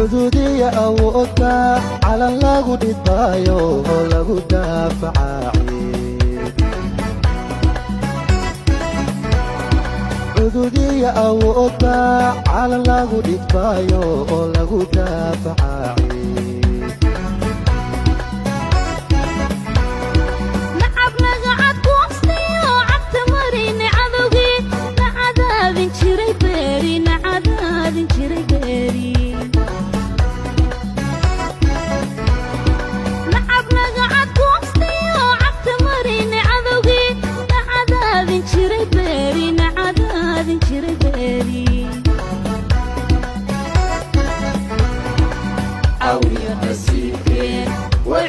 Cududiya awoodba calan lagu dhidbaayo oo lagu daafacaaci. Cududiya awoodba calan lagu dhidbaayo oo lagu daafacaaci. Nacab nagacad goostayo cagta marine cadowgii na cadaadin jiray beeri, na cadaadin jiray beeri. Nacab nagacad goostayo cagta marine cadowgii na cadaadin jiray beeri, na cadaadin jiray beeri. Cawriyo nasiibkeen way